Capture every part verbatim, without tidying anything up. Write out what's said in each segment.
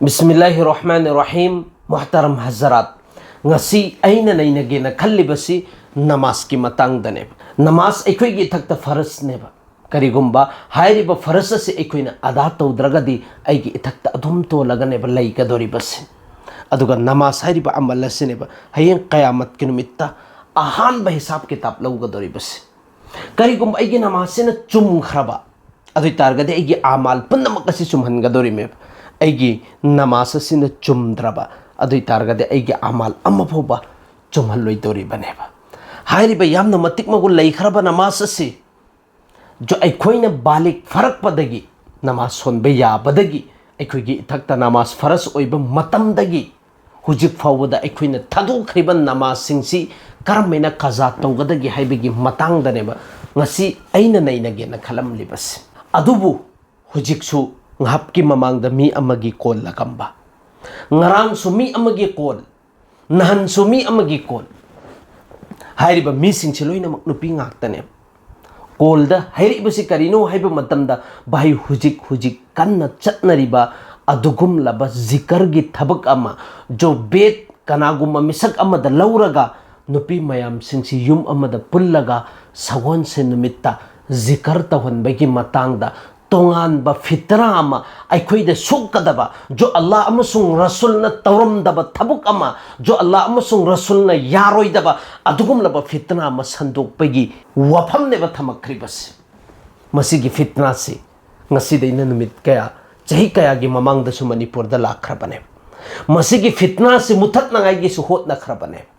ꯕꯤꯁꯃꯤꯜꯂꯥꯍꯤ ꯔꯍꯃꯥꯟ ꯔꯍꯤꯝ꯫ ꯃꯨꯍꯇꯔꯝ ꯍꯖꯔꯥꯠ, ꯉꯁꯤ ꯑꯩꯅ ꯅꯩꯅꯒꯦꯅ ꯈꯜꯂꯤꯕꯁꯤ ꯅꯃꯥꯖꯀꯤ ꯃꯇꯥꯡꯗꯅꯦꯕ꯫ ꯅꯃꯥꯖ ꯑꯩꯈꯣꯏꯒꯤ ꯏꯊꯛꯇ ꯐꯔꯖꯅꯦꯕ꯫ ꯀꯔꯤꯒꯨꯝꯕ ꯍꯥꯏꯔꯤꯕ ꯐꯔꯖ ꯑꯁꯤ ꯑꯩꯈꯣꯏꯅ ꯑꯗꯥ ꯇꯧꯗ꯭ꯔꯒꯗꯤ ꯑꯩꯒꯤ ꯏꯊꯛꯇ ꯑꯗꯨꯝ ꯇꯣꯜꯂꯒꯅꯦꯕ ꯂꯩꯒꯗꯧꯔꯤꯕꯁꯤ꯫ ꯑꯗꯨꯒ ꯅꯃꯥꯖ ꯍꯥꯏꯔꯤꯕ ꯑꯃꯜ ꯑꯁꯤꯅꯦꯕ ꯍꯌꯦꯡ ꯀꯌꯥꯃꯠꯀꯤ ꯅꯨꯃꯤꯠꯇ ꯑꯍꯥꯟꯕ ꯍꯤꯁꯥꯕ ꯀꯤꯇꯥꯕ ꯂꯧꯒꯗꯧꯔꯤꯕꯁꯤ꯫ ꯀꯔꯤꯒꯨꯝꯕ ꯑꯩꯒꯤ ꯅꯃꯥꯖꯁꯤꯅ ꯆꯨꯝꯈ꯭ꯔꯕ, ꯑꯗꯨ ꯑꯣꯏ ꯇꯥꯔꯒꯗꯤ ꯑꯩꯒꯤ ꯑꯃꯥꯜ ꯄꯨꯝꯅꯃꯛ ꯑꯁꯤ ꯆꯨꯝꯍꯟꯒꯗꯧꯔꯤꯃꯦꯕ꯫ ꯑꯩꯒꯤ ꯅꯃꯥꯖ ꯑꯁꯤꯅ ꯆꯨꯝꯗ꯭ꯔꯕ, ꯑꯗꯨ ꯑꯣꯏ ꯇꯥꯔꯒꯗꯤ ꯑꯩꯒꯤ ꯑꯃꯥꯜ ꯑꯃ ꯐꯥꯎꯕ ꯆꯨꯝꯍꯜꯂꯣꯏꯗꯧꯔꯤꯕꯅꯦꯕ꯫ ꯍꯥꯏꯔꯤꯕ ꯌꯥꯝꯅ ꯃꯇꯤꯛ ꯃꯒꯨꯟ ꯂꯩꯈ꯭ꯔꯕ ꯅꯃꯥꯖ ꯑꯁꯤ ꯖꯣ-, ꯑꯩꯈꯣꯏꯅ ꯕꯥꯂꯤꯛ ꯐꯥꯔꯛꯄꯗꯒꯤ, ꯅꯃꯥꯖ ꯁꯣꯟꯕ ꯌꯥꯕꯗꯒꯤ, ꯑꯩꯈꯣꯏꯒꯤ ꯏꯊꯛꯇ ꯅꯃꯥꯖ ꯐꯔꯖ ꯑꯣꯏꯕ ꯃꯇꯝꯗꯒꯤ ꯍꯧꯖꯤꯛ ꯐꯥꯎꯕꯗ ꯑꯩꯈꯣꯏꯅ ꯊꯥꯗꯣꯛꯈ꯭ꯔꯤꯕ ꯅꯃꯥꯖꯁꯤꯡꯁꯤ ꯀꯔꯝꯍꯥꯏꯅ ꯀꯖꯥ ꯇꯧꯒꯗꯒꯦ ꯍꯥꯏꯕꯒꯤ ꯃꯇꯥꯡꯗꯅꯦꯕ ꯉꯁꯤ ꯑꯩꯅ ꯅꯩꯅꯒꯦꯅ ꯈꯜꯂꯝꯂꯤꯕꯁꯤ꯫ ꯑꯗꯨꯕꯨ ꯍꯧꯖꯤꯛꯁꯨ ꯉꯥꯏꯍꯥꯛꯀꯤ ꯃꯃꯥꯡꯗ ꯃꯤ ꯑꯃꯒꯤ ꯀꯣꯜ ꯂꯥꯛꯂꯝꯕ, ꯉꯔꯥꯡꯁꯨ ꯃꯤ ꯑꯃꯒꯤ ꯀꯣꯜ, ꯅꯍꯥꯟꯁꯨ ꯃꯤ ꯑꯃꯒꯤ ꯀꯣꯜ꯫ ꯍꯥꯏꯔꯤꯕ ꯃꯤꯁꯤꯡꯁꯤ ꯂꯣꯏꯅꯃꯛ ꯅꯨꯄꯤ ꯉꯥꯛꯇꯅꯦꯕ꯫ ꯀꯣꯜꯗ ꯍꯥꯏꯔꯛꯏꯕꯁꯤ ꯀꯔꯤꯅꯣ ꯍꯥꯏꯕ ꯃꯇꯝꯗ, ꯚꯥꯏ, ꯍꯧꯖꯤꯛ ꯍꯧꯖꯤꯛ ꯀꯟꯅ ꯆꯠꯅꯔꯤꯕ ꯑꯗꯨꯒꯨꯝꯂꯕ ꯖꯤꯀꯔꯒꯤ ꯊꯕꯛ ꯑꯃ, ꯖꯣ ꯕꯦꯠ ꯀꯅꯥꯒꯨꯝꯕ ꯃꯤꯁꯛ ꯑꯃꯗ ꯂꯧꯔꯒ ꯅꯨꯄꯤ ꯃꯌꯥꯝꯁꯤꯡꯁꯤ ꯌꯨꯝ ꯑꯃꯗ ꯄꯨꯜꯂꯒ ꯁꯒꯣꯜꯁꯦꯟ ꯅꯨꯃꯤꯠꯇ ꯖꯤꯀꯔ ꯇꯧꯍꯟꯕꯒꯤ ꯃꯇꯥꯡꯗ ꯇꯣꯉꯥꯟꯕ ꯐꯤꯠꯅꯥ ꯑꯃ, ꯑꯩꯈꯣꯏꯗ ꯁꯣꯛꯀꯗꯕ, ꯖꯣ ꯑꯜꯂꯥ ꯑꯃꯁꯨꯡ ꯔꯁꯨꯜꯅ ꯇꯧꯔꯝꯗꯕ ꯊꯕꯛ ꯑꯃ, ꯖꯣ ꯑꯜꯂꯥ ꯑꯃꯁꯨꯡ ꯔꯁꯨꯜꯅ ꯌꯥꯔꯣꯏꯗꯕ ꯑꯗꯨꯒꯨꯝꯂꯕ ꯐꯤꯠꯅꯥ ꯑꯃ ꯁꯟꯗꯣꯛꯄꯒꯤ ꯋꯥꯐꯝꯅꯦꯕ ꯊꯝꯃꯛꯈ꯭ꯔꯤꯕꯁꯦ꯫ ꯃꯁꯤꯒꯤ ꯐꯤꯠꯅꯥꯁꯤ ꯉꯁꯤꯗꯩꯅ ꯅꯨꯃꯤꯠ ꯀꯌꯥ, ꯆꯍꯤ ꯀꯌꯥꯒꯤ ꯃꯃꯥꯡꯗꯁꯨ ꯃꯅꯤꯄꯨꯔꯗ ꯂꯥꯛꯈ꯭ꯔꯕꯅꯦꯕ꯫ ꯃꯁꯤꯒꯤ ꯐꯤꯠꯅꯥꯁꯤ ꯃꯨꯊꯠꯅꯉꯥꯏꯒꯤꯁꯨ ꯍꯣꯠꯅꯈ꯭ꯔꯕꯅꯦꯕ꯫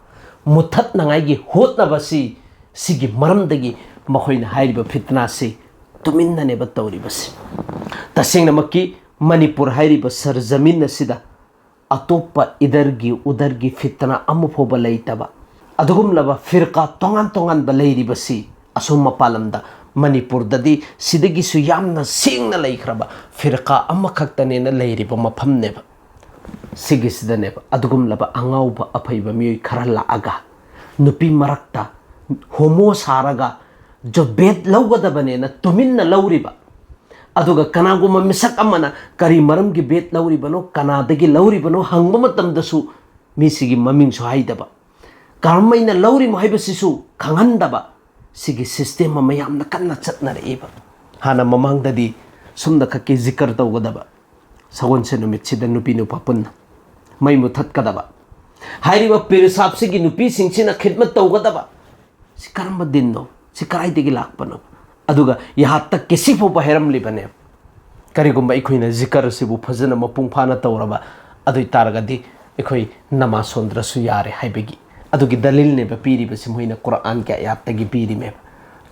ꯃꯨꯊꯠꯅꯉꯥꯏꯒꯤ ꯍꯣꯠꯅꯕꯁꯤ, ꯁꯤꯒꯤ ꯃꯔꯝꯗꯒꯤ ꯃꯈꯣꯏꯅ ꯍꯥꯏꯔꯤꯕ ꯐꯤꯠꯅꯥꯁꯤ ꯇꯨꯃꯤꯟꯅꯅꯦꯕ ꯇꯧꯔꯤꯕꯁꯤ꯫ ꯇꯁꯦꯡꯅꯃꯛꯀꯤ ꯃꯅꯤꯄꯨꯔ ꯍꯥꯏꯔꯤꯕ ꯁꯔꯖꯃꯤꯟ ꯑꯁꯤꯗ ꯑꯇꯣꯞꯄ ꯏꯗꯔꯒꯤ ꯎꯗꯔꯒꯤ ꯐꯤꯠꯅꯥ ꯑꯃ ꯐꯥꯎꯕ ꯂꯩꯇꯕ, ꯑꯗꯨꯒꯨꯝꯂꯕ ꯐꯤꯔꯀꯥ ꯇꯣꯉꯥꯟ ꯇꯣꯉꯥꯟꯕ ꯂꯩꯔꯤꯕꯁꯤ ꯑꯁꯣꯝ ꯃꯄꯥꯟ ꯂꯝꯗ, ꯃꯅꯤꯄꯨꯔꯗꯗꯤ ꯁꯤꯗꯒꯤꯁꯨ ꯌꯥꯝꯅ ꯁꯦꯡꯅ ꯂꯩꯈ꯭ꯔꯕ ꯐꯤꯔꯀꯥ ꯑꯃꯈꯛꯇꯅꯦꯅ ꯂꯩꯔꯤꯕ ꯃꯐꯝꯅꯦꯕ꯫ ꯁꯤꯒꯤꯁꯤꯗꯅꯦꯕ ꯑꯗꯨꯒꯨꯝꯂꯕ ꯑꯉꯥꯎꯕ ꯑꯐꯩꯕ ꯃꯤꯑꯣꯏ ꯈꯔ ꯂꯥꯛꯑꯒ ꯅꯨꯄꯤ ꯃꯔꯛꯇ ꯍꯣꯃꯣ ꯁꯥꯔꯒ ꯖꯣ ꯕꯦꯠ ꯂꯧꯒꯗꯕꯅꯦꯅ ꯇꯨꯃꯤꯟꯅ ꯂꯧꯔꯤꯕ, ꯑꯗꯨꯒ ꯀꯅꯥꯒꯨꯝꯕ ꯃꯤꯁꯛ ꯑꯃꯅ ꯀꯔꯤ ꯃꯔꯝꯒꯤ ꯕꯦꯠ ꯂꯧꯔꯤꯕꯅꯣ, ꯀꯅꯥꯗꯒꯤ ꯂꯧꯔꯤꯕꯅꯣ ꯍꯪꯕ ꯃꯇꯝꯗꯁꯨ ꯃꯤꯁꯤꯒꯤ ꯃꯃꯤꯡꯁꯨ ꯍꯥꯏꯗꯕ, ꯀꯔꯝꯃꯥꯏꯅ ꯂꯧꯔꯤꯃꯣ ꯍꯥꯏꯕꯁꯤꯁꯨ ꯈꯪꯍꯟꯗꯕ, ꯁꯤꯒꯤ ꯁꯤꯁꯇꯦꯝ ꯑꯃ ꯌꯥꯝꯅ ꯀꯟꯅ ꯆꯠꯅꯔꯛꯏꯕ꯫ ꯍꯥꯟꯅ ꯃꯃꯥꯡꯗꯗꯤ ꯁꯨꯝꯅ ꯈꯛꯀꯤ ꯖꯤꯀꯔ ꯇꯧꯒꯗꯕ, ꯁꯒꯣꯜꯁꯦꯟ ꯅꯨꯃꯤꯠꯁꯤꯗ ꯅꯨꯄꯤ ꯅꯨꯄꯥ ꯄꯨꯟꯅ ꯃꯩ ꯃꯨꯊꯠꯀꯗꯕ, ꯍꯥꯏꯔꯤꯕ ꯄꯤꯔ ꯁꯥꯞꯁꯤꯒꯤ ꯅꯨꯄꯤꯁꯤꯡꯁꯤꯅ ꯈꯤꯗꯃꯠ ꯇꯧꯒꯗꯕ꯫ ꯁꯤ ꯀꯔꯝꯕ ꯗꯤꯟꯅꯣ? ꯁꯤ ꯀꯗꯥꯏꯗꯒꯤ ꯂꯥꯛꯄꯅꯣ? ꯑꯗꯨꯒ ꯌꯍꯥ ꯇꯛ ꯀꯤ ꯁꯤꯐꯥꯎꯕ ꯍꯥꯏꯔꯝꯂꯤꯕꯅꯦ꯫ ꯀꯔꯤꯒꯨꯝꯕ ꯑꯩꯈꯣꯏꯅ ꯖꯤꯀꯔ ꯑꯁꯤꯕꯨ ꯐꯖꯅ ꯃꯄꯨꯡ ꯐꯥꯅ ꯇꯧꯔꯕ ꯑꯗꯨ ꯑꯣꯏ ꯇꯥꯔꯒꯗꯤ ꯑꯩꯈꯣꯏ ꯅꯃꯥꯖ ꯁꯣꯟꯗ꯭ꯔꯁꯨ ꯌꯥꯔꯦ ꯍꯥꯏꯕꯒꯤ ꯑꯗꯨꯒꯤ ꯗꯂꯤꯜꯅꯦꯕ ꯄꯤꯔꯤꯕꯁꯤ ꯃꯣꯏꯅ ꯀꯨꯔꯥꯟꯒꯤ ꯑꯌꯥꯠꯇꯒꯤ ꯄꯤꯔꯤꯃꯦꯕ꯫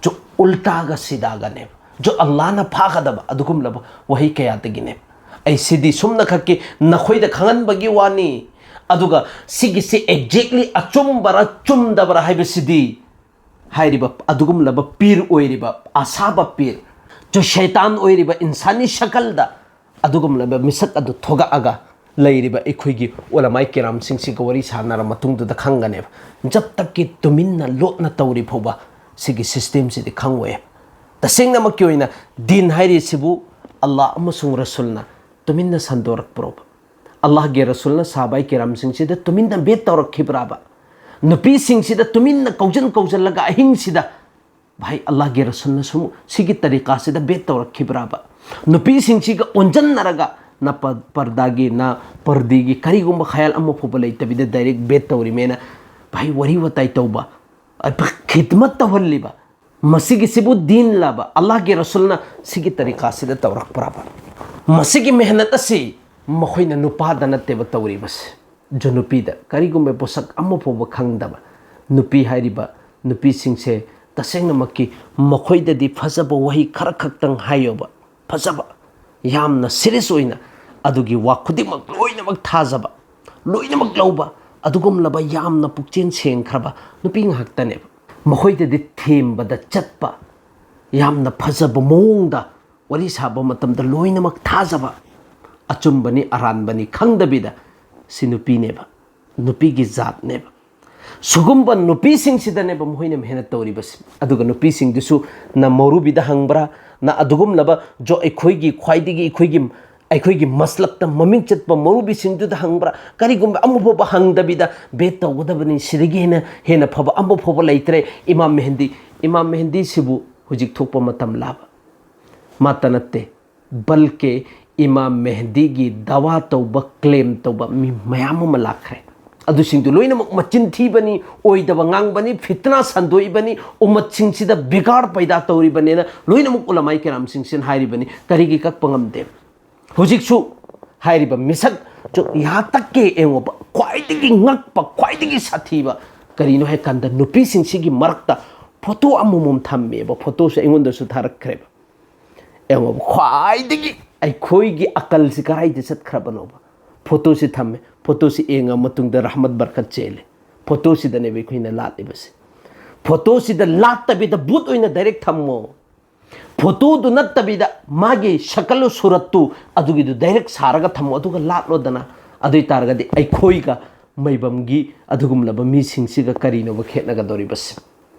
ꯖꯣ ꯎꯜꯇꯥꯒ ꯁꯤꯗꯥꯒꯅꯦꯕ, ꯖꯣ ꯑꯜꯂꯥꯍꯅ ꯐꯥꯒꯗꯕ ꯑꯗꯨꯒꯨꯝꯂꯕ ꯋꯥꯍꯩ ꯀꯌꯥꯗꯒꯤꯅꯦꯕ꯫ ꯑꯩ ꯁꯤꯗꯤ ꯁꯨꯝꯅ ꯈꯛꯀꯤ ꯅꯈꯣꯏꯗ ꯈꯪꯍꯟꯕꯒꯤ ꯋꯥꯅꯤ꯫ ꯑꯗꯨꯒ ꯁꯤꯒꯤꯁꯤ ꯑꯦꯛꯖꯦꯛꯂꯤ ꯑꯆꯨꯝꯕꯔ ꯆꯨꯝꯗꯕꯔ ꯍꯥꯏꯕꯁꯤꯗꯤ ꯍꯥꯏꯔꯤꯕ ꯑꯗꯨꯒꯨꯝꯂꯕ ꯄꯤꯔ ꯑꯣꯏꯔꯤꯕ, ꯑꯁꯥꯕ ꯄꯤꯔ, ꯖꯣ ꯁꯩꯇꯥꯟ ꯑꯣꯏꯔꯤꯕ ꯏꯟꯁꯥꯅꯤ ꯁꯀꯜꯗ ꯑꯗꯨꯒꯨꯝꯂꯕ ꯃꯤꯁꯛ ꯑꯗꯨ ꯊꯣꯛꯂꯛꯑꯒ ꯂꯩꯔꯤꯕ ꯑꯩꯈꯣꯏꯒꯤ ꯎꯂꯃꯥꯏ ꯀꯤꯔꯥꯝꯁꯤꯡꯁꯤꯒ ꯋꯥꯔꯤ ꯁꯥꯟꯅꯔ ꯃꯇꯨꯡꯗꯨꯗ ꯈꯪꯒꯅꯦꯕ꯫ ꯖꯕ ꯇꯛꯀꯤ ꯇꯨꯃꯤꯟꯅ ꯂꯣꯠꯅ ꯇꯧꯔꯤ ꯐꯥꯎꯕ ꯁꯤꯒꯤ ꯁꯤꯁꯇꯦꯝꯁꯤꯗꯤ ꯈꯪꯉꯣꯏ꯫ ꯇꯁꯦꯡꯅꯃꯛꯀꯤ ꯑꯣꯏꯅ ꯗꯤꯟ ꯍꯥꯏꯔꯤꯁꯤꯕꯨ ꯑꯜꯂꯥꯍ ꯑꯃꯁꯨꯡ ꯔꯁꯨꯜꯅ ꯇꯨꯃꯤꯟꯅ ꯁꯟꯗꯣꯔꯛꯄ꯭ꯔꯣꯕ? ꯑꯜꯂꯥꯍꯒꯤ ꯔꯁꯨꯜꯅ ꯁꯥꯍꯥꯕꯥꯏ ꯀꯤꯔꯥꯝꯁꯤꯡꯁꯤꯗ ꯇꯨꯃꯤꯟꯅ ꯕꯦꯠ ꯇꯧꯔꯛꯈꯤꯕ꯭ꯔꯥꯕ? ꯅꯨꯄꯤꯁꯤꯡꯁꯤꯗ ꯇꯨꯃꯤꯟꯅ ꯀꯧꯖꯟ ꯀꯧꯖꯜꯂꯒ ꯑꯍꯤꯡꯁꯤꯗ, ꯚꯥꯏ, ꯑꯜꯂꯥꯍꯒꯤ ꯔꯁꯨꯜꯅꯁꯨ ꯁꯤꯒꯤ ꯇꯔꯤꯀꯥꯁꯤꯗ ꯕꯦꯠ ꯇꯧꯔꯛꯈꯤꯕ꯭ꯔꯥꯕ? ꯅꯨꯄꯤꯁꯤꯡꯁꯤꯒ ꯑꯣꯟꯖꯟꯅꯔꯒ ꯅ ꯄ-, ꯄꯔꯗꯥꯒꯤ, ꯅ ꯄꯔꯗꯤꯒꯤ ꯀꯔꯤꯒꯨꯝꯕ ꯈꯌꯥꯜ ꯑꯃ ꯐꯥꯎꯕ ꯂꯩꯇꯕꯤꯗ ꯗꯥꯏꯔꯦꯛ ꯕꯦꯠ ꯇꯧꯔꯤꯃꯦꯅ, ꯚꯥꯏ, ꯋꯥꯔꯤ ꯋꯥꯇꯥꯏ ꯇꯧꯕ, ꯑ, ꯈꯤꯗꯃꯠ ꯇꯧꯍꯜꯂꯤꯕ, ꯃꯁꯤꯒꯤꯁꯤꯕꯨ ꯗꯤꯟꯂꯕ? ꯑꯜꯂꯥꯍꯒꯤ ꯔꯁꯨꯜꯅ ꯁꯤꯒꯤ ꯇꯔꯤꯀꯥꯁꯤꯗ ꯇꯧꯔꯛꯄ꯭ꯔꯕ? ꯃꯁꯤꯒꯤ ꯃꯦꯍꯅꯠ ꯑꯁꯤ ꯃꯈꯣꯏꯅ ꯅꯨꯄꯥꯗ ꯅꯠꯇꯦꯕ ꯇꯧꯔꯤꯕꯁꯦ, ꯖꯣ ꯅꯨꯄꯤꯗ ꯀꯔꯤꯒꯨꯝꯕ ꯄꯣꯠꯁꯛ ꯑꯃ ꯐꯥꯎꯕ ꯈꯪꯗꯕ ꯅꯨꯄꯤ ꯍꯥꯏꯔꯤꯕ ꯅꯨꯄꯤꯁꯤꯡꯁꯦ ꯇꯁꯦꯡꯅꯃꯛꯀꯤ ꯃꯈꯣꯏꯗꯗꯤ ꯐꯖꯕ ꯋꯥꯍꯩ ꯈꯔ ꯈꯛꯇꯪ ꯍꯥꯏꯌꯣꯕ, ꯐꯖꯕ, ꯌꯥꯝꯅ ꯁꯤꯔꯤꯌꯁ ꯑꯣꯏꯅ ꯑꯗꯨꯒꯤ ꯋꯥ ꯈꯨꯗꯤꯡꯃꯛ ꯂꯣꯏꯅꯃꯛ ꯊꯥꯖꯕ, ꯂꯣꯏꯅꯃꯛ ꯂꯧꯕ, ꯑꯗꯨꯒꯨꯝꯂꯕ ꯌꯥꯝꯅ ꯄꯨꯛꯆꯦꯜ ꯁꯦꯡꯈ꯭ꯔꯕ ꯅꯨꯄꯤ ꯉꯥꯛꯇꯅꯦꯕ꯫ ꯃꯈꯣꯏꯗꯗꯤ ꯊꯦꯝꯕꯗ ꯆꯠꯄ, ꯌꯥꯝꯅ ꯐꯖꯕ ꯃꯑꯣꯡꯗ ꯋꯥꯔꯤ ꯁꯥꯕ ꯃꯇꯝꯗ ꯂꯣꯏꯅꯃꯛ ꯊꯥꯖꯕ, ꯑꯆꯨꯝꯕꯅꯤ ꯑꯔꯥꯟꯕꯅꯤ ꯈꯪꯗꯕꯤꯗ ꯁꯤ ꯅꯨꯄꯤꯅꯦꯕ, ꯅꯨꯄꯤꯒꯤ ꯖꯥꯠꯅꯦꯕ꯫ ꯁꯨꯒꯨꯝꯕ ꯅꯨꯄꯤꯁꯤꯡꯁꯤꯗꯅꯦꯕ ꯃꯈꯣꯏꯅ ꯃꯦꯍꯅꯠ ꯇꯧꯔꯤꯕꯁꯦ꯫ ꯑꯗꯨꯒ ꯅꯨꯄꯤꯁꯤꯡꯗꯨꯁꯨ ꯅ ꯃꯧꯔꯨꯕꯤꯗ ꯍꯪꯕ꯭ꯔꯥ, ꯅ ꯑꯗꯨꯒꯨꯝꯂꯕ ꯖꯣ ꯑꯩꯈꯣꯏꯒꯤ ꯈ꯭ꯋꯥꯏꯗꯒꯤ ꯑꯩꯈꯣꯏꯒꯤ ꯑꯩꯈꯣꯏꯒꯤ ꯃꯁꯂꯛꯇ ꯃꯃꯤꯡ ꯆꯠꯄ ꯃꯧꯔꯨꯕꯤꯁꯤꯡꯗꯨꯗ ꯍꯪꯕ꯭ꯔꯥ? ꯀꯔꯤꯒꯨꯝꯕ ꯑꯃ ꯐꯥꯎꯕ ꯍꯪꯗꯕꯤꯗ ꯕꯦꯠ ꯇꯧꯒꯗꯕꯅꯤ, ꯁꯤꯗꯒꯤ ꯍꯦꯟꯅ ꯍꯦꯟꯅ ꯐꯕ ꯑꯃ ꯐꯥꯎꯕ ꯂꯩꯇ꯭ꯔꯦ꯫ ꯏꯃꯥꯝ ꯃꯦꯍꯦꯟꯗꯤ, ꯏꯃꯥꯝ ꯃꯦꯍꯦꯟꯗꯤꯁꯤꯕꯨ ꯍꯧꯖꯤꯛ ꯊꯣꯛꯄ ꯃꯇꯝ ꯂꯥꯕ? ꯃꯥꯇ ꯅꯠꯇꯦ, ꯕꯜꯀꯦ ꯏꯃꯥꯝ ꯃꯦꯍꯗꯤꯒꯤ ꯗꯋꯥ ꯇꯧꯕ, ꯀ꯭ꯂꯦꯝ ꯇꯧꯕ ꯃꯤ ꯃꯌꯥꯝ ꯑꯃ ꯂꯥꯛꯈ꯭ꯔꯦ꯫ ꯑꯗꯨꯁꯤꯡꯗꯨ ꯂꯣꯏꯅꯃꯛ ꯃꯆꯤꯟ ꯊꯤꯕꯅꯤ, ꯑꯣꯏꯗꯕ ꯉꯥꯡꯕꯅꯤ, ꯐꯤꯠꯅꯥ ꯁꯟꯗꯣꯛꯏꯕꯅꯤꯅ ꯎꯝꯃꯠꯁꯤꯡꯁꯤꯗ ꯕꯤꯒꯥꯔ ꯄꯩꯗꯥ ꯇꯧꯔꯤꯕꯅꯤꯅ ꯂꯣꯏꯅꯃꯛ ꯎꯂꯃꯥꯏ ꯀꯔꯥꯝꯁꯤꯡꯁꯤꯅ ꯍꯥꯏꯔꯤꯕꯅꯤ꯫ ꯀꯔꯤꯒꯤ ꯀꯛꯄ ꯉꯝꯗꯦ? ꯍꯧꯖꯤꯛꯁꯨ ꯍꯥꯏꯔꯤꯕ ꯃꯤꯁꯛ ꯆꯨ-, ꯌꯥꯍꯥ ꯇꯛ ꯀꯦ ꯌꯦꯡꯉꯣꯕ, ꯈ꯭ꯋꯥꯏꯗꯒꯤ ꯉꯛꯄ, ꯈ꯭ꯋꯥꯏꯗꯒꯤ ꯁꯥꯊꯤꯕ ꯀꯔꯤꯅꯣ ꯍꯥꯏ ꯀꯥꯟꯗ, ꯅꯨꯄꯤꯁꯤꯡꯁꯤꯒꯤ ꯃꯔꯛꯇ ꯐꯣꯇꯣ ꯑꯃꯃꯝ ꯊꯝꯃꯦꯕ, ꯐꯣꯇꯣꯁꯦ ꯑꯩꯉꯣꯟꯗꯁꯨ ꯊꯥꯔꯛꯈ꯭ꯔꯦꯕ꯫ ꯌꯦꯡꯉꯣꯕ, ꯈ꯭ꯋꯥꯏꯗꯒꯤ ꯑꯩꯈꯣꯏꯒꯤ ꯑꯀꯜꯁꯤ ꯀꯗꯥꯏꯗ ꯆꯠꯈ꯭ꯔꯕꯅꯣꯕ? ꯐꯣꯇꯣꯁꯤ ꯊꯝꯃꯦ, ꯐꯣꯇꯣꯁꯤ ꯌꯦꯡꯉ ꯃꯇꯨꯡꯗ ꯔꯍꯃꯠ ꯕꯔꯀꯠ ꯆꯦꯜꯂꯦ꯫ ꯐꯣꯇꯣꯁꯤꯗꯅꯦꯕ ꯑꯩꯈꯣꯏꯅ ꯂꯥꯠꯂꯤꯕꯁꯦ꯫ ꯐꯣꯇꯣꯁꯤꯗ ꯂꯥꯠꯇꯕꯤꯗ ꯕꯨꯠ ꯑꯣꯏꯅ ꯗꯥꯏꯔꯦꯛ ꯊꯝꯃꯣ꯫ ꯐꯣꯇꯣꯗꯨ ꯅꯠꯇꯕꯤꯗ ꯃꯥꯒꯤ ꯁꯀꯜ ꯁꯨꯔꯠꯇꯨ ꯑꯗꯨꯒꯤꯗꯨ ꯗꯥꯏꯔꯦꯛ ꯁꯥꯔꯒ ꯊꯝꯃꯣ, ꯑꯗꯨꯒ ꯂꯥꯠꯂꯣꯗꯅ꯫ ꯑꯗꯨ ꯑꯣꯏ ꯇꯥꯔꯒꯗꯤ ꯑꯩꯈꯣꯏꯒ ꯃꯩꯕꯝꯒꯤ ꯑꯗꯨꯒꯨꯝꯂꯕ ꯃꯤꯁꯤꯡꯁꯤꯒ ꯀꯔꯤꯅꯣꯕ ꯈꯦꯠꯅꯒꯗꯧꯔꯤꯕꯁꯦ?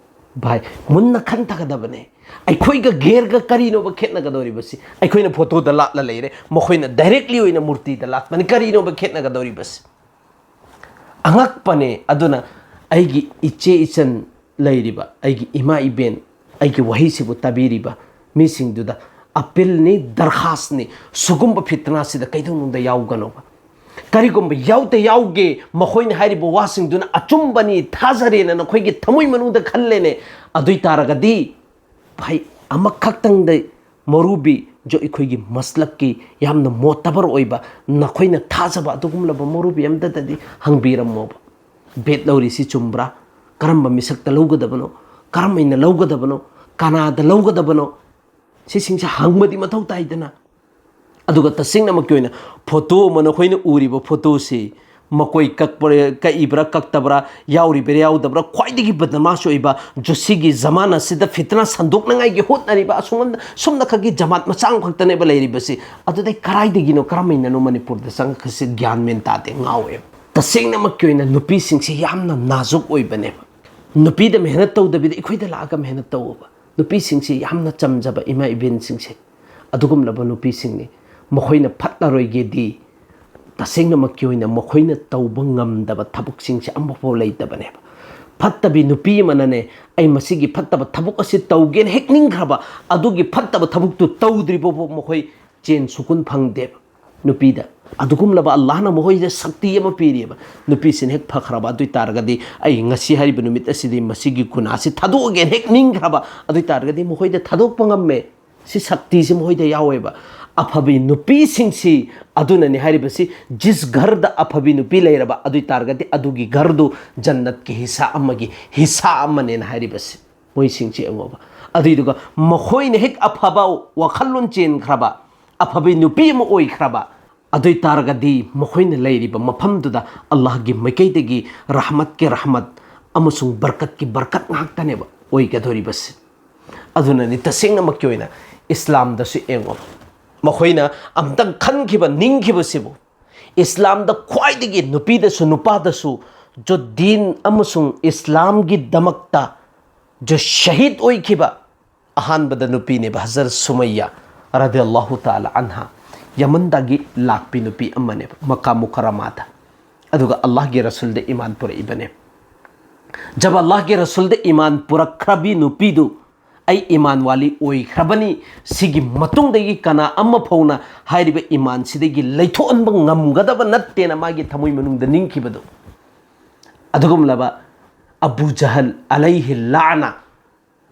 ꯚꯥꯏ, ꯃꯨꯟꯅ ꯈꯟꯊꯒꯗꯕꯅꯦ꯫ ꯑꯩꯈꯣꯏꯒ ꯒꯦꯔꯒ ꯀꯔꯤꯅꯣꯕ ꯈꯦꯠꯅꯒꯗꯧꯔꯤꯕꯁꯤ? ꯑꯩꯈꯣꯏꯅ ꯐꯣꯇꯣꯗ ꯂꯥꯠꯂ ꯂꯩꯔꯦ, ꯃꯈꯣꯏꯅ ꯗꯥꯏꯔꯦꯛꯂꯤ ꯑꯣꯏꯅ ꯃꯨꯔꯇꯤꯗ ꯂꯥꯠꯄꯅꯤ꯫ ꯀꯔꯤꯅꯣꯕ ꯈꯦꯠꯅꯒꯗꯧꯔꯤꯕꯁꯤ? ꯑꯉꯛꯄꯅꯦ꯫ ꯑꯗꯨꯅ ꯑꯩꯒꯤ ꯏꯆꯦ ꯏꯆꯟ ꯂꯩꯔꯤꯕ, ꯑꯩꯒꯤ ꯏꯃꯥ ꯏꯕꯦꯟ, ꯑꯩꯒꯤ ꯋꯥꯍꯩꯁꯤꯕꯨ ꯇꯥꯕꯤꯔꯤꯕ ꯃꯤꯁꯤꯡꯗꯨꯗ ꯑꯄꯤꯜꯅꯤ, ꯗꯔꯈꯥꯁꯅꯤ, ꯁꯨꯒꯨꯝꯕ ꯐꯤꯠꯅꯥꯁꯤꯗ ꯀꯩꯗꯧꯅꯨꯡꯗ ꯌꯥꯎꯒꯅꯣꯕ꯫ ꯀꯔꯤꯒꯨꯝꯕ ꯌꯥꯎꯗ ꯌꯥꯎꯒꯦ, ꯃꯈꯣꯏꯅ ꯍꯥꯏꯔꯤꯕ ꯋꯥꯁꯤꯡꯗꯨꯅ ꯑꯆꯨꯝꯕꯅꯤ, ꯊꯥꯖꯔꯦꯅ ꯅꯈꯣꯏꯒꯤ ꯊꯃꯣꯏ ꯃꯅꯨꯡꯗ ꯈꯜꯂꯦꯅꯦ, ꯑꯗꯨꯏ ꯇꯥꯔꯒꯗꯤ ꯚꯥꯏ, ꯑꯃꯈꯛꯇꯪꯗ ꯃꯧꯔꯨꯕꯤ ꯖꯣ ꯑꯩꯈꯣꯏꯒꯤ ꯃꯁꯂꯛꯀꯤ ꯌꯥꯝꯅ ꯃꯣꯇꯕꯔ ꯑꯣꯏꯕ, ꯅꯈꯣꯏꯅ ꯊꯥꯖꯕ ꯑꯗꯨꯒꯨꯝꯂꯕ ꯃꯧꯔꯨꯕꯤ ꯑꯃꯗꯗꯤ ꯍꯪꯕꯤꯔꯝꯃꯣꯕ꯫ ꯕꯦꯠ ꯂꯧꯔꯤꯁꯤ ꯆꯨꯝꯕ꯭ꯔꯥ? ꯀꯔꯝꯕ ꯃꯤꯁꯛꯇ ꯂꯧꯒꯗꯕꯅꯣ? ꯀꯔꯝꯍꯥꯏꯅ ꯂꯧꯒꯗꯕꯅꯣ? ꯀꯅꯥꯗ ꯂꯧꯒꯗꯕꯅꯣ? ꯁꯤꯁꯤꯡꯁꯦ ꯍꯪꯕꯗꯤ ꯃꯊꯧ ꯇꯥꯏꯗꯅ꯫ ꯑꯗꯨꯒ ꯇꯁꯦꯡꯅꯃꯛꯀꯤ ꯑꯣꯏꯅ ꯐꯣꯇꯣ ꯑꯃ ꯅꯈꯣꯏꯅ ꯎꯔꯤꯕ ꯐꯣꯇꯣꯁꯤ ꯃꯀꯣꯏ ꯀꯛꯄ꯭ꯔꯥ, ꯀꯛꯏꯕ꯭ꯔꯥ, ꯀꯛꯇꯕ꯭ꯔꯥ, ꯌꯥꯎꯔꯤꯕ꯭ꯔꯥ, ꯌꯥꯎꯗꯕ꯭ꯔꯥ, ꯈ꯭ꯋꯥꯏꯗꯒꯤ ꯕꯗꯃꯥꯁ ꯑꯣꯏꯕ ꯖꯣꯁꯤꯒꯤ ꯖꯃꯥꯟ ꯑꯁꯤꯗ ꯐꯤꯠꯅꯥ ꯁꯟꯗꯣꯛꯅꯉꯥꯏꯒꯤ ꯍꯣꯠꯅꯔꯤꯕ ꯑꯁꯨꯝꯅ, ꯁꯨꯝꯅ ꯈꯛꯀꯤ ꯖꯃꯥꯠ ꯃꯆꯥ ꯑꯃꯈꯛꯇꯅꯦꯕ ꯂꯩꯔꯤꯕꯁꯤ꯫ ꯑꯗꯨꯗꯩ ꯀꯔꯥꯏꯗꯒꯤꯅꯣ, ꯀꯔꯝꯍꯥꯏꯅꯅꯣ ꯃꯅꯤꯄꯨꯔꯗ ꯆꯪꯉꯛꯈ꯭ꯔꯤꯁꯤ? ꯒ꯭ꯌꯥꯟ ꯃꯦꯟ ꯇꯥꯗꯦ, ꯉꯥꯎꯋꯦꯕ꯫ ꯇꯁꯦꯡꯅꯃꯛꯀꯤ ꯑꯣꯏꯅ ꯅꯨꯄꯤꯁꯤꯡꯁꯤ ꯌꯥꯝꯅ ꯅꯥꯖꯨꯛ ꯑꯣꯏꯕꯅꯦꯕ꯫ ꯅꯨꯄꯤꯗ ꯃꯦꯍꯅꯠ ꯇꯧꯗꯕꯤꯗ ꯑꯩꯈꯣꯏꯗ ꯂꯥꯛꯑꯒ ꯃꯦꯍꯅꯠ ꯇꯧꯕ꯫ ꯅꯨꯄꯤꯁꯤꯡꯁꯤ ꯌꯥꯝꯅ ꯆꯝꯖꯕ ꯏꯃꯥ ꯏꯕꯦꯟꯁꯤꯡꯁꯦ ꯑꯗꯨꯒꯨꯝꯂꯕ ꯅꯨꯄꯤꯁꯤꯡꯅꯤ꯫ ꯃꯈꯣꯏꯅ ꯐꯠꯂꯔꯣꯏꯒꯦꯗꯤ ꯇꯁꯦꯡꯅꯃꯛꯀꯤ ꯑꯣꯏꯅ ꯃꯈꯣꯏꯅ ꯇꯧꯕ ꯉꯝꯗꯕ ꯊꯕꯛꯁꯤꯡꯁꯦ ꯑꯃꯐꯥꯎ ꯂꯩꯇꯕꯅꯦꯕ꯫ ꯐꯠꯇꯕꯤ ꯅꯨꯄꯤ ꯑꯃꯅꯅꯦ, "ꯑꯩ ꯃꯁꯤꯒꯤ ꯐꯠꯇꯕ ꯊꯕꯛ ꯑꯁꯤ ꯇꯧꯒꯦꯅ" ꯍꯦꯛ ꯅꯤꯡꯈ꯭ꯔꯕ, ꯑꯗꯨꯒꯤ ꯐꯠꯇꯕ ꯊꯕꯛꯇꯨ ꯇꯧꯗ꯭ꯔꯤꯕꯐꯥꯎ ꯃꯈꯣꯏ ꯆꯦꯟ ꯁꯨꯀꯨꯟ ꯐꯪꯗꯦꯕ ꯅꯨꯄꯤꯗ꯫ ꯑꯗꯨꯒꯨꯝꯂꯕ ꯑꯜꯂꯥꯍꯅ ꯃꯈꯣꯏꯗ ꯁꯛꯇꯤ ꯑꯃ ꯄꯤꯔꯤꯑꯕ꯫ ꯅꯨꯄꯤꯁꯤꯅ ꯍꯦꯛ ꯐꯈ꯭ꯔꯕ ꯑꯗꯨ ꯑꯣꯏ ꯇꯥꯔꯒꯗꯤ, "ꯑꯩ ꯉꯁꯤ ꯍꯥꯏꯔꯤꯕ ꯅꯨꯃꯤꯠ ꯑꯁꯤꯗꯤ ꯃꯁꯤꯒꯤ ꯒꯨꯅꯥꯁꯤ ꯊꯥꯗꯣꯛꯑꯒꯦꯅ" ꯍꯦꯛ ꯅꯤꯡꯈ꯭ꯔꯕ ꯑꯗꯨ ꯑꯣꯏ ꯇꯥꯔꯒꯗꯤ, ꯃꯈꯣꯏꯗ ꯊꯥꯗꯣꯛꯄ ꯉꯝꯃꯦ꯫ ꯁꯤ ꯁꯛꯇꯤꯁꯤ ꯃꯈꯣꯏꯗ ꯌꯥꯎꯋꯦꯕ꯫ ꯑꯐꯕꯤ ꯅꯨꯄꯤꯁꯤꯡꯁꯤ ꯑꯗꯨꯅꯅꯤ ꯍꯥꯏꯔꯤꯕꯁꯤ, ꯖꯤꯁ ꯘꯔꯗ ꯑꯐꯕꯤ ꯅꯨꯄꯤ ꯂꯩꯔꯕ ꯑꯗꯨ ꯑꯣꯏ ꯇꯥꯔꯒꯗꯤ, ꯑꯗꯨꯒꯤ ꯘꯔꯗꯨ ꯖꯟꯅꯠꯀꯤ ꯍꯤꯁꯥ ꯑꯃꯒꯤ ꯍꯤꯁꯥ ꯑꯃꯅꯦꯅ ꯍꯥꯏꯔꯤꯕꯁꯤ꯫ ꯃꯣꯏꯁꯤꯡꯁꯤ ꯌꯦꯡꯉꯣꯕ꯫ ꯑꯗꯨꯏꯗꯨꯒ ꯃꯈꯣꯏꯅ ꯍꯦꯛ ꯑꯐꯕ ꯋꯥꯈꯜꯂꯣꯟ ꯆꯦꯟꯈ꯭ꯔꯕ, ꯑꯐꯕꯤ ꯅꯨꯄꯤ ꯑꯃ ꯑꯣꯏꯈ꯭ꯔꯕ ꯑꯗꯨ ꯑꯣꯏ ꯇꯥꯔꯒꯗꯤ, ꯃꯈꯣꯏꯅ ꯂꯩꯔꯤꯕ ꯃꯐꯝꯗꯨꯗ ꯑꯜꯂꯥꯍꯒꯤ ꯃꯥꯏꯀꯩꯗꯒꯤ ꯔꯍꯃꯠꯀꯤ ꯔꯍꯃꯠ ꯑꯃꯁꯨꯡ ꯕꯔꯀꯠꯀꯤ ꯕꯔꯀꯠ ꯉꯥꯛꯇꯅꯦꯕ ꯑꯣꯏꯒꯗꯧꯔꯤꯕꯁꯤ꯫ ꯑꯗꯨꯅꯅꯤ ꯇꯁꯦꯡꯅꯃꯛꯀꯤ ꯑꯣꯏꯅ ꯏꯁꯂꯥꯝꯗꯁꯨ ꯌꯦꯡꯉꯣ, ꯃꯈꯣꯏꯅ ꯑꯝꯇꯪ ꯈꯟꯈꯤꯕ, ꯅꯤꯡꯈꯤꯕꯁꯤꯕꯨ, ꯏꯁꯂꯥꯝꯗ ꯈ꯭ꯋꯥꯏꯗꯒꯤ ꯅꯨꯄꯤꯗꯁꯨ ꯅꯨꯄꯥꯗꯁꯨ ꯖꯣ ꯗꯤꯟ ꯑꯃꯁꯨꯡ ꯏꯁꯂꯥꯝꯒꯤꯗꯃꯛꯇ ꯖꯣ ꯁꯍꯤꯗ ꯑꯣꯏꯈꯤꯕ ꯑꯍꯥꯟꯕꯗ ꯅꯨꯄꯤꯅꯦꯕ, ꯍꯖꯔꯠ ꯁꯨꯃꯩꯌꯥ ꯔꯗꯤꯌꯜꯂꯥꯍꯨ ꯇꯥꯂꯥ ꯑꯟꯍꯥ, ꯌꯃꯟꯗꯒꯤ ꯂꯥꯛꯄꯤ ꯅꯨꯄꯤ ꯑꯃꯅꯦꯕ, ꯃꯀꯥ ꯃꯨꯀꯔꯃꯥꯗ꯫ ꯑꯗꯨꯒ ꯑꯜꯂꯥꯍꯒꯤ ꯔꯁꯨꯜꯗ ꯏꯃꯥꯟ ꯄꯨꯔꯛꯏꯕꯅꯦ꯫ ꯖꯕ ꯑꯜꯂꯥꯍꯒꯤ ꯔꯁꯨꯜꯗ ꯏꯃꯥꯟ ꯄꯨꯔꯛꯈ꯭ꯔꯕꯤ ꯅꯨꯄꯤꯗꯨ, "ꯑꯩ ꯏꯃꯥꯟ ꯋꯥꯂꯤ ꯑꯣꯏꯈ꯭ꯔꯕꯅꯤ, ꯁꯤꯒꯤ ꯃꯇꯨꯡꯗꯒꯤ ꯀꯅꯥ ꯑꯃ ꯐꯥꯎꯅ ꯍꯥꯏꯔꯤꯕ ꯏꯃꯥꯟꯁꯤꯗꯒꯤ ꯂꯩꯊꯣꯛꯍꯟꯕ ꯉꯝꯒꯗꯕ ꯅꯠꯇꯦꯅ" ꯃꯥꯒꯤ ꯊꯃꯣꯏ ꯃꯅꯨꯡꯗ ꯅꯤꯡꯈꯤꯕꯗꯨ꯫ ꯑꯗꯨꯒꯨꯝꯂꯕ ꯑꯕꯨ ꯖꯍꯜ ꯑꯂꯩꯍꯤ ꯂꯥꯅ,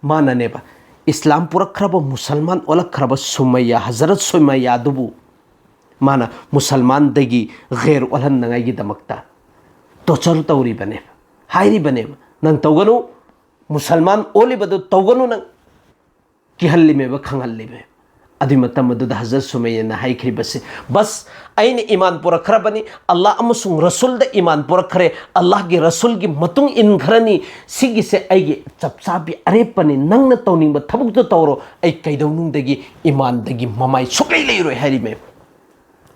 ꯃꯥꯅꯅꯦꯕ ꯏꯁꯂꯥꯝ ꯄꯨꯔꯛꯈ꯭ꯔꯕ, ꯃꯨꯁꯜꯃꯥꯟ ꯑꯣꯜꯂꯛꯈ꯭ꯔꯕ ꯁꯨꯃꯩꯌꯥ, ꯍꯖꯔꯠ ꯁꯨꯃꯩꯌꯥꯗꯨꯕꯨ ꯃꯥꯅ ꯃꯨꯁꯜꯃꯥꯟꯗꯒꯤ ꯒꯩꯔ ꯑꯣꯜꯍꯟꯅꯉꯥꯏꯒꯤꯗꯃꯛꯇ ꯇꯣꯔꯆꯔ ꯇꯧꯔꯤꯕꯅꯦꯕ, ꯍꯥꯏꯔꯤꯕꯅꯦꯕ, "ꯅꯪ ꯇꯧꯒꯅꯨ, ꯃꯨꯁꯜꯃꯥꯟ ꯑꯣꯜꯂꯤꯕꯗꯨ ꯇꯧꯒꯅꯨ ꯅꯪ", ꯀꯤꯍꯜꯂꯤꯃꯦꯕ, ꯈꯪꯍꯜꯂꯤꯃꯦꯕ꯫ ꯑꯗꯨꯏ ꯃꯇꯝ ꯑꯗꯨꯗ ꯍꯖꯔꯠ ꯁꯨꯃꯩꯌꯥꯅ ꯍꯥꯏꯈ꯭ꯔꯤꯕꯁꯦ, "ꯕꯁ, ꯑꯩꯅ ꯏꯃꯥꯟ ꯄꯨꯔꯛꯈ꯭ꯔꯕꯅꯤ, ꯑꯜꯂꯥꯍ ꯑꯃꯁꯨꯡ ꯔꯁꯨꯜꯗ ꯏꯃꯥꯟ ꯄꯨꯔꯛꯈ꯭ꯔꯦ, ꯑꯜꯂꯥꯍꯒꯤ ꯔꯁꯨꯜꯒꯤ ꯃꯇꯨꯡ ꯏꯟꯈ꯭ꯔꯅꯤ, ꯁꯤꯒꯤꯁꯦ ꯑꯩꯒꯤ ꯆꯞ ꯆꯥꯕꯤ ꯑꯔꯦꯞꯄꯅꯤ, ꯅꯪꯅ ꯇꯧꯅꯤꯡꯕ ꯊꯕꯛꯇꯣ ꯇꯧꯔꯣ, ꯑꯩ ꯀꯩꯗꯧꯅꯨꯡꯗꯒꯤ ꯏꯃꯥꯟꯗꯒꯤ ꯃꯃꯥꯏ ꯁꯨꯛꯂꯩ ꯂꯩꯔꯣꯏ" ꯍꯥꯏꯔꯤꯃꯦꯕ꯫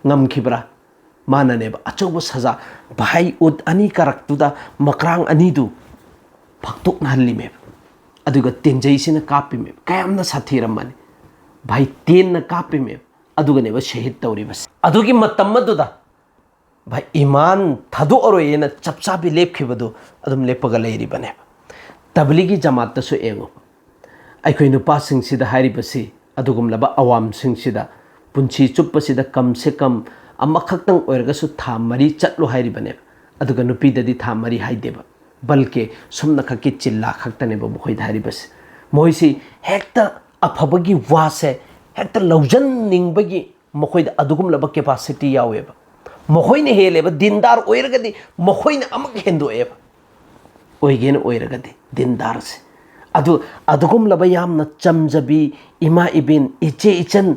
ꯉꯝꯈꯤꯕ꯭ꯔꯥ? ꯃꯥꯅꯅꯦꯕ ꯑꯆꯧꯕ ꯁꯖꯥ, ꯚꯥꯏ ꯎꯠ ꯑꯅꯤ ꯀꯥꯔꯛꯇꯨꯗ ꯃꯀ꯭ꯔꯥꯡ ꯑꯅꯤꯗꯨ ꯐꯥꯛꯇꯣꯛꯅꯍꯜꯂꯤꯃꯦꯕ꯫ ꯑꯗꯨꯒ ꯇꯦꯟꯖꯩꯁꯤꯅ ꯀꯥꯞꯄꯤꯃꯦꯕ꯫ ꯀꯌꯥꯝꯅ ꯁꯥꯊꯤꯔꯝꯃꯅꯤ ꯚꯥꯏ, ꯇꯦꯟꯅ ꯀꯥꯞꯄꯤꯃꯦꯕ꯫ ꯑꯗꯨꯒꯅꯦꯕ ꯁꯍꯤꯗ ꯇꯧꯔꯤꯕꯁꯦ꯫ ꯑꯗꯨꯒꯤ ꯃꯇꯝ ꯑꯗꯨꯗ ꯚꯥꯏ, ꯏꯃꯥꯟ ꯊꯥꯗꯣꯛꯑꯔꯣꯏꯅ ꯆꯞ ꯆꯥꯕꯤ ꯂꯦꯞꯈꯤꯕꯗꯨ ꯑꯗꯨꯝ ꯂꯦꯞꯄꯒ ꯂꯩꯔꯤꯕꯅꯦꯕ꯫ ꯇꯕꯂꯤꯒꯤ ꯖꯃꯥꯠꯇꯁꯨ ꯌꯦꯡꯉꯨ, ꯑꯩꯈꯣꯏ ꯅꯨꯄꯥꯁꯤꯡꯁꯤꯗ ꯍꯥꯏꯔꯤꯕꯁꯤ, ꯑꯗꯨꯒꯨꯝꯂꯕ ꯑꯋꯥꯝꯁꯤꯡꯁꯤꯗ ꯄꯨꯟꯁꯤ ꯆꯨꯞꯄꯁꯤꯗ ꯀꯝ ꯁꯦ ꯀꯝ ꯑꯃꯈꯛꯇꯪ ꯑꯣꯏꯔꯒꯁꯨ ꯊꯥ ꯃꯔꯤ ꯆꯠꯂꯨ ꯍꯥꯏꯔꯤꯕꯅꯦꯕ꯫ ꯑꯗꯨꯒ ꯅꯨꯄꯤꯗꯗꯤ ꯊꯥ ꯃꯔꯤ ꯍꯥꯏꯗꯦꯕ, ꯕꯜꯀꯦ ꯁꯨꯝꯅꯈꯛꯀꯤ ꯆꯤꯜꯂꯥ ꯈꯛꯇꯅꯦꯕ ꯃꯈꯣꯏꯗ ꯍꯥꯏꯔꯤꯕꯁꯦ꯫ ꯃꯣꯏꯁꯤ ꯍꯦꯛꯇ ꯑꯐꯕꯒꯤ ꯋꯥꯁꯦ ꯍꯦꯛꯇ ꯂꯧꯁꯤꯟꯅꯤꯡꯕꯒꯤ ꯃꯈꯣꯏꯗ ꯑꯗꯨꯒꯨꯝꯂꯕ ꯀꯦꯄꯥꯁꯤꯇꯤ ꯌꯥꯎꯋꯦꯕ꯫ ꯃꯈꯣꯏꯅ ꯍꯦꯜꯂꯦꯕ, ꯗꯤꯟꯗꯥꯔ ꯑꯣꯏꯔꯒꯗꯤ ꯃꯈꯣꯏꯅ ꯑꯃꯨꯛ ꯍꯦꯟꯗꯣꯛꯑꯦꯕ꯫ ꯑꯣꯏꯒꯦꯅ ꯑꯣꯏꯔꯒꯗꯤ ꯗꯤꯟꯗꯥꯔꯁꯦ꯫ ꯑꯗꯨ ꯑꯗꯨꯒꯨꯝꯂꯕ ꯌꯥꯝꯅ ꯆꯝꯖꯕꯤ ꯏꯃꯥ ꯏꯕꯦꯟ, ꯏꯆꯦ ꯏꯆꯟ,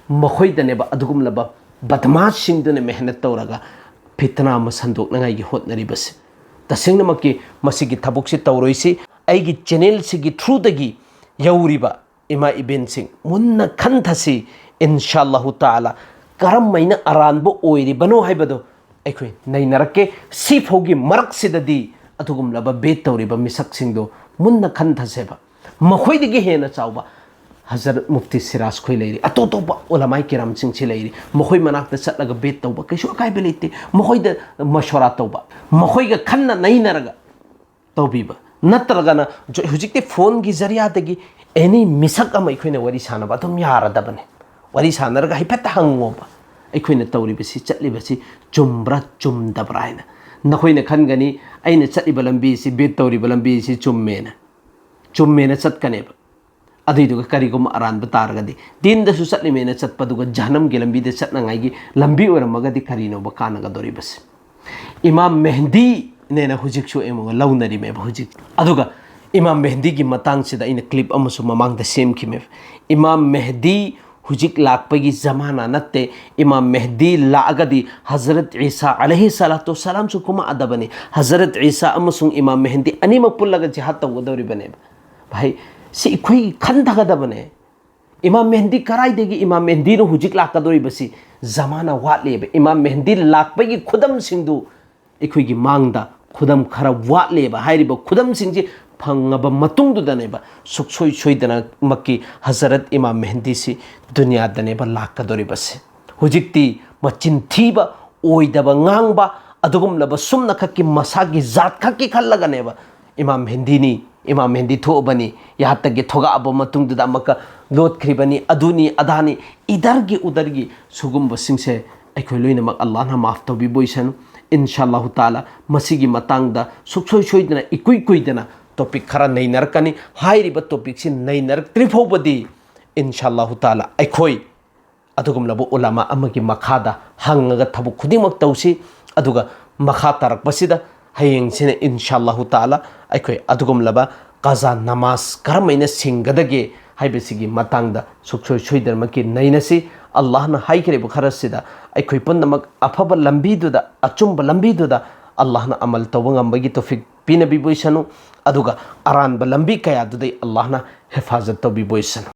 ꯃꯈꯣꯏꯗꯅꯦꯕ ꯑꯗꯨꯒꯨꯝꯂꯕ ꯕꯗꯃꯥꯁꯁꯤꯡꯗꯨꯅ ꯃꯦꯍꯅꯠ ꯇꯧꯔꯒ ꯐꯤꯇꯅꯥ ꯑꯃ ꯁꯟꯗꯣꯛꯅꯉꯥꯏꯒꯤ ꯍꯣꯠꯅꯔꯤꯕꯁꯦ꯫ ꯇꯁꯦꯡꯅꯃꯛꯀꯤ ꯃꯁꯤꯒꯤ ꯊꯕꯛꯁꯤ ꯇꯧꯔꯣꯏꯁꯤ꯫ ꯑꯩꯒꯤ ꯆꯦꯅꯦꯜꯁꯤꯒꯤ ꯊ꯭ꯔꯨꯗꯒꯤ ꯌꯧꯔꯤꯕ ꯏꯃꯥ ꯏꯕꯦꯟꯁꯤꯡ, ꯃꯨꯟꯅ ꯈꯟꯊꯁꯤ꯫ ꯏꯟꯁꯥ ꯑꯜꯂꯥꯍꯨ ꯇꯥꯂꯥ, ꯀꯔꯝꯃꯥꯏꯅ ꯑꯔꯥꯟꯕ ꯑꯣꯏꯔꯤꯕꯅꯣ ꯍꯥꯏꯕꯗꯣ ꯑꯩꯈꯣꯏ ꯅꯩꯅꯔꯛꯀꯦ꯫ ꯁꯤꯐꯥꯎꯒꯤ ꯃꯔꯛꯁꯤꯗꯗꯤ ꯑꯗꯨꯒꯨꯝꯂꯕ ꯕꯦꯠ ꯇꯧꯔꯤꯕ ꯃꯤꯁꯛꯁꯤꯡꯗꯣ ꯃꯨꯟꯅ ꯈꯟꯊꯁꯦꯕ꯫ ꯃꯈꯣꯏꯗꯒꯤ ꯍꯦꯟꯅ ꯆꯥꯎꯕ ꯍꯖꯔꯠ ꯃꯨꯐꯇꯤ ꯁꯤꯔꯥꯖ ꯈꯣꯏ ꯂꯩꯔꯤ, ꯑꯇꯣꯞ ꯑꯇꯣꯞꯄ ꯎꯂꯃꯥꯏ ꯀꯤꯔꯥꯝꯁꯤꯡꯁꯤ ꯂꯩꯔꯤ꯫ ꯃꯈꯣꯏ ꯃꯅꯥꯛꯇ ꯆꯠꯂꯒ ꯕꯦꯠ ꯇꯧꯕ ꯀꯩꯁꯨ ꯑꯀꯥꯏꯕ ꯂꯩꯇꯦ꯫ ꯃꯈꯣꯏꯗ ꯃꯁꯣꯔꯥ ꯇꯧꯕ, ꯃꯈꯣꯏꯒ ꯈꯟꯅ ꯅꯩꯅꯔꯒ ꯇꯧꯕꯤꯕ꯫ ꯅꯠꯇ꯭ꯔꯒꯅ ꯍꯧꯖꯤꯛꯇꯤ ꯐꯣꯟꯒꯤ ꯖꯔꯤꯌꯥꯗꯒꯤ ꯑꯦꯅꯤ ꯃꯤꯁꯛ ꯑꯃ ꯑꯩꯈꯣꯏꯅ ꯋꯥꯔꯤ ꯁꯥꯟꯅꯕ ꯑꯗꯨꯝ ꯌꯥꯔꯗꯕꯅꯦ꯫ ꯋꯥꯔꯤ ꯁꯥꯟꯅꯔꯒ ꯍꯥꯏꯐꯦꯠꯇ ꯍꯪꯉꯣꯕ, ꯑꯩꯈꯣꯏꯅ ꯇꯧꯔꯤꯕꯁꯤ, ꯆꯠꯂꯤꯕꯁꯤ ꯆꯨꯝꯕ꯭ꯔꯥ ꯆꯨꯝꯗꯕ꯭ꯔꯥ ꯍꯥꯏꯅ꯫ ꯅꯈꯣꯏꯅ ꯈꯟꯒꯅꯤ, ꯑꯩꯅ ꯆꯠꯂꯤꯕ ꯂꯝꯕꯤꯁꯤ, ꯕꯦꯠ ꯇꯧꯔꯤꯕ ꯂꯝꯕꯤꯁꯤ ꯆꯨꯝꯃꯦꯅ꯫ ꯆꯨꯝꯃꯦꯅ ꯆꯠꯀꯅꯦꯕ꯫ ꯑꯗꯨꯏꯗꯨꯒ ꯀꯔꯤꯒꯨꯝꯕ ꯑꯔꯥꯟꯕ ꯇꯥꯔꯒꯗꯤ, ꯗꯤꯟꯗꯁꯨ ꯆꯠꯂꯤꯃꯦꯅ ꯆꯠꯄꯗꯨꯒ ꯖꯍꯅꯝꯒꯤ ꯂꯝꯕꯤꯗ ꯆꯠꯅꯉꯥꯏꯒꯤ ꯂꯝꯕꯤ ꯑꯣꯏꯔꯝꯃꯒꯗꯤ ꯀꯔꯤꯅꯣꯕ ꯀꯥꯟꯅꯒꯗꯧꯔꯤꯕꯁꯦ? ꯏꯃꯥꯝ ꯃꯦꯍꯗꯤꯅꯦꯅ ꯍꯧꯖꯤꯛꯁꯨ ꯑꯩꯉꯣꯟꯗ ꯂꯧꯅꯔꯤꯃꯦꯕ ꯍꯧꯖꯤꯛ꯫ ꯑꯗꯨꯒ ꯏꯃꯥꯝ ꯃꯦꯍꯗꯤꯒꯤ ꯃꯇꯥꯡꯁꯤꯗ ꯑꯩꯅ ꯀ꯭ꯂꯤꯞ ꯑꯃꯁꯨ ꯃꯃꯥꯡꯗ ꯁꯦꯝꯈꯤꯃꯦꯕ꯫ ꯏꯃꯥꯝ ꯃꯦꯍꯗꯤ ꯍꯧꯖꯤꯛ ꯂꯥꯛꯄꯒꯤ ꯖꯃꯥꯅꯥ ꯅꯠꯇꯦ꯫ ꯏꯃꯥꯝ ꯃꯦꯍꯗꯤ ꯂꯥꯛꯑꯒꯗꯤ ꯍꯖꯔꯠ ꯏꯁꯥ ꯑꯂꯩꯍꯤ ꯁꯂꯥꯇꯨ ꯁꯂꯥꯝꯁꯨ ꯀꯨꯝꯃꯛꯑꯗꯕꯅꯤ꯫ ꯍꯖꯔꯠ ꯏꯁꯥ ꯑꯃꯁꯨꯡ ꯏꯃꯥꯝ ꯃꯦꯍꯗꯤ ꯑꯅꯤꯃꯛ ꯄꯨꯜꯂꯒ ꯖꯤꯍꯥꯗ ꯇꯧꯒꯗꯧꯔꯤꯕꯅꯦꯕ꯫ ꯚꯥꯏ, ꯁꯤ ꯑꯩꯈꯣꯏ ꯈꯟꯊꯒꯗꯕꯅꯦ꯫ ꯏꯃꯥꯝ ꯃꯦꯍꯗꯤ ꯀꯔꯥꯏꯗꯒꯤ ꯏꯃꯥꯝ ꯃꯦꯍꯗꯤꯅꯣ ꯍꯧꯖꯤꯛ ꯂꯥꯛꯀꯗꯧꯔꯤꯕꯁꯤ? ꯖꯃꯥꯅꯥ ꯋꯥꯠꯂꯤꯕ꯫ ꯏꯃꯥꯝ ꯃꯦꯍꯗꯤ ꯂꯥꯛꯄꯒꯤ ꯈꯨꯗꯝꯁꯤꯡꯗꯨ ꯑꯩꯈꯣꯏꯒꯤ ꯃꯥꯡꯗ ꯈꯨꯗꯝ ꯈꯔ ꯋꯥꯠꯂꯦꯕ꯫ ꯍꯥꯏꯔꯤꯕ ꯈꯨꯗꯝꯁꯤꯡꯁꯤ ꯐꯪꯉꯕ ꯃꯇꯨꯡꯗꯨꯗꯅꯦꯕ ꯁꯨꯛꯁꯣꯏ ꯁꯣꯏꯗꯅꯃꯛꯀꯤ ꯍꯖꯔꯠ ꯏꯃꯥꯝ ꯃꯦꯍꯗꯤꯁꯤ ꯗꯨꯅꯤꯌꯥꯗꯅꯦꯕ ꯂꯥꯛꯀꯗꯧꯔꯤꯕꯁꯦ꯫ ꯍꯧꯖꯤꯛꯇꯤ ꯃꯆꯤꯟ ꯊꯤꯕ, ꯑꯣꯏꯗꯕ ꯉꯥꯡꯕ, ꯑꯗꯨꯒꯨꯝꯂꯕ ꯁꯨꯝꯅꯈꯛꯀꯤ ꯃꯁꯥꯒꯤ ꯖꯥꯠ ꯈꯛꯀꯤ ꯈꯜꯂꯒꯅꯦꯕ ꯏꯃꯥꯝ ꯃꯦꯍꯗꯤꯅꯤ, ꯏꯃꯥꯝ ꯃꯦꯍꯗꯤ ꯊꯣꯛꯑꯕꯅꯤ, ꯌꯥꯍꯠꯇꯒꯤ ꯊꯣꯛꯂꯛꯑꯕ ꯃꯇꯨꯡꯗꯨꯗ ꯑꯃꯨꯛꯀ ꯂꯣꯠꯈ꯭ꯔꯤꯕꯅꯤ, ꯑꯗꯨꯅꯤ ꯑꯗꯥꯅꯤ, ꯏꯗꯔꯒꯤ ꯎꯗꯔꯒꯤ ꯁꯤꯒꯨꯝꯕꯁꯤꯡꯁꯦ ꯑꯩꯈꯣꯏ ꯂꯣꯏꯅꯃꯛ ꯑꯜꯂꯥꯍꯅ ꯃꯥꯐ ꯇꯧꯕꯤꯕ ꯑꯣꯏꯁꯅꯨ꯫ ꯏꯟꯁꯥ ꯑꯜꯂꯥꯍꯨ ꯇꯥꯂꯥ ꯃꯁꯤꯒꯤ ꯃꯇꯥꯡꯗ ꯁꯨꯛꯁꯣꯏ ꯁꯣꯏꯗꯅ ꯏꯀꯨꯏ ꯀꯨꯏꯗꯅ ꯇꯣꯄꯤꯛ ꯈꯔ ꯅꯩꯅꯔꯛꯀꯅꯤ꯫ ꯍꯥꯏꯔꯤꯕ ꯇꯣꯄꯤꯛꯁꯤ ꯅꯩꯅꯔꯛꯇ꯭ꯔꯤ ꯐꯥꯎꯕꯗꯤ ꯏꯟꯁꯥ ꯑꯜꯂꯥꯍꯨ ꯇꯥꯂꯥ ꯑꯩꯈꯣꯏ ꯑꯗꯨꯒꯨꯝꯂꯕ ꯎꯂꯃꯥ ꯑꯃꯒꯤ ꯃꯈꯥꯗ ꯍꯪꯉꯒ ꯊꯕꯛ ꯈꯨꯗꯤꯡꯃꯛ ꯇꯧꯁꯤ꯫ ꯑꯗꯨꯒ ꯃꯈꯥ ꯇꯥꯔꯛꯄꯁꯤꯗ ꯍꯌꯦꯡꯁꯤꯅ ꯏꯟꯁꯥ ꯑꯜꯂꯥꯍꯨ ꯇꯥꯂꯥ ꯑꯩꯈꯣꯏ ꯑꯗꯨꯒꯨꯝꯂꯕ ꯀꯖꯥ ꯅꯃꯥꯖ ꯀꯔꯝꯍꯥꯏꯅ ꯁꯤꯡꯒꯗꯒꯦ ꯍꯥꯏꯕꯁꯤꯒꯤ ꯃꯇꯥꯡꯗ ꯁꯨꯛꯁꯣꯏ ꯁꯣꯏꯗꯅꯃꯛꯀꯤ ꯅꯩꯅꯁꯤ꯫ ꯑꯜꯂꯥꯍꯅ ꯍꯥꯏꯈ꯭ꯔꯤꯕ ꯈꯔꯁꯤꯗ ꯑꯩꯈꯣꯏ ꯄꯨꯝꯅꯃꯛ ꯑꯐꯕ ꯂꯝꯕꯤꯗꯨꯗ, ꯑꯆꯨꯝꯕ ꯂꯝꯕꯤꯗꯨꯗ ꯑꯜꯂꯥꯍꯅ ꯑꯃꯜ ꯇꯧꯕ ꯉꯝꯕꯒꯤ ꯇꯧꯐꯤꯛ ꯄꯤꯅꯕꯤꯕ ꯑꯣꯏꯁꯅꯨ꯫ ꯑꯗꯨꯒ ꯑꯔꯥꯟꯕ ꯂꯝꯕꯤ ꯀꯌꯥꯗꯨꯗꯩ ꯑꯜꯂꯥꯍꯅ ꯍꯤꯐꯥꯖꯠ ꯇꯧꯕꯤꯕ ꯑꯣꯏꯁꯅꯨ꯫